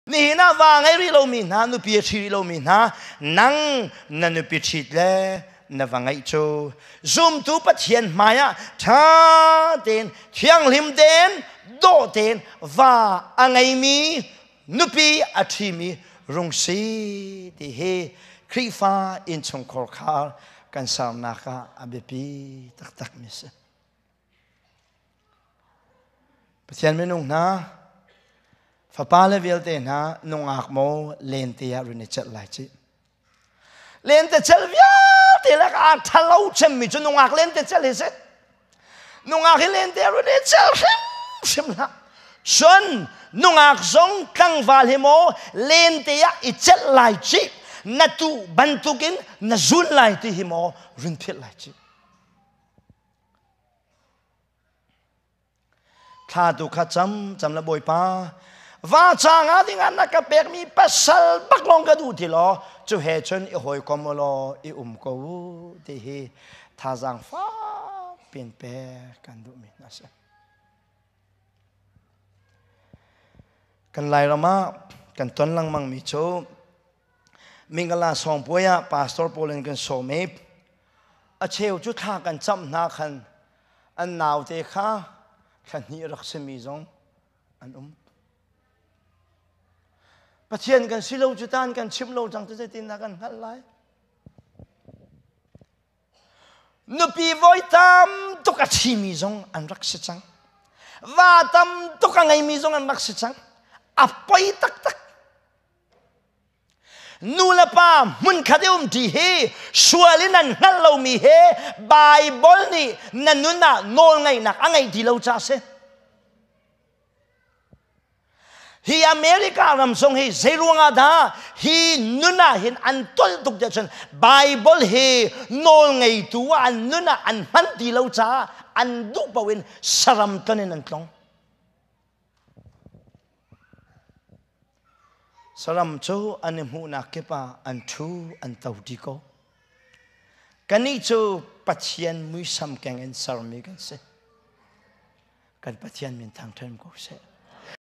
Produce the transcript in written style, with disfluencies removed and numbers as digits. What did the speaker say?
Nihin ah va ngei rih lomi hna, nupi a ṭhi rih lomi hna, nang na nupi ṭhit le na va ngeih cu zumtu Pathian hmaiah ṭha tein, thianghlim tein, dawh tein va a ngeimi nupi a ṭhimi rung si ti hi Khrihfa innchungkhar khar kan sernak ah a biapi taktakmi a si. Pathian minung hna, fapa le vialte hna nungak maw lente ah run i celh lai cih. Lente celh vialte lak ah ṭhalo cemmi cu nungak lente celh hi si. Nungak hi lente ah run i celh hrimhrim hlah. Cun nungak zong tlangval hi maw lente ah i celh lai cih. Na tuh bantukin na zun lai ti hi maw run philh lai cih. Thla tu kha cam cam le Bawipa va ca nga ding ah na ka pekmi pasal bak lawng ka duh ti law cu he cun i hawikom u law i um ko u ti hi thazaang fak pin pek kan duhmi hna si. Kan Lairam ah kan ton lengmang mi cu Mingala sawngpuai ah pastor pawl in kan sawm i a cheu cu thla kan camh hna khan an naute kha thla hnih rak simi zong an um. Pathian kan si lo cu tan kan chim lo cang cu zeitindah kan hngalh lai? Nupi voi tam tuk a ṭhimi zong an rak si cang. Va tam tuk a ngeimi zong an rak si cang. A poi taktak. Nu le pa hmunkhat i umṭi hi sual in an hngalh lomi he Baibal nih na nun ah nawlngeihnak a ngeih ti lo caah a si. Hi America ram zong hi zei ruangah dah hi nun ah hin an tolh tuk tiah cun Baibal hi nawlngeitu ah an nun ah an hman ti lo caah an duh paoh in saram ton in an tlong. Saram cu an i hmuhnak kip ah an ṭhu an to ṭi ko. Kannih cu Pathian muisam keng in sermi kan si. Kan Pathian min thangṭhat ko seh.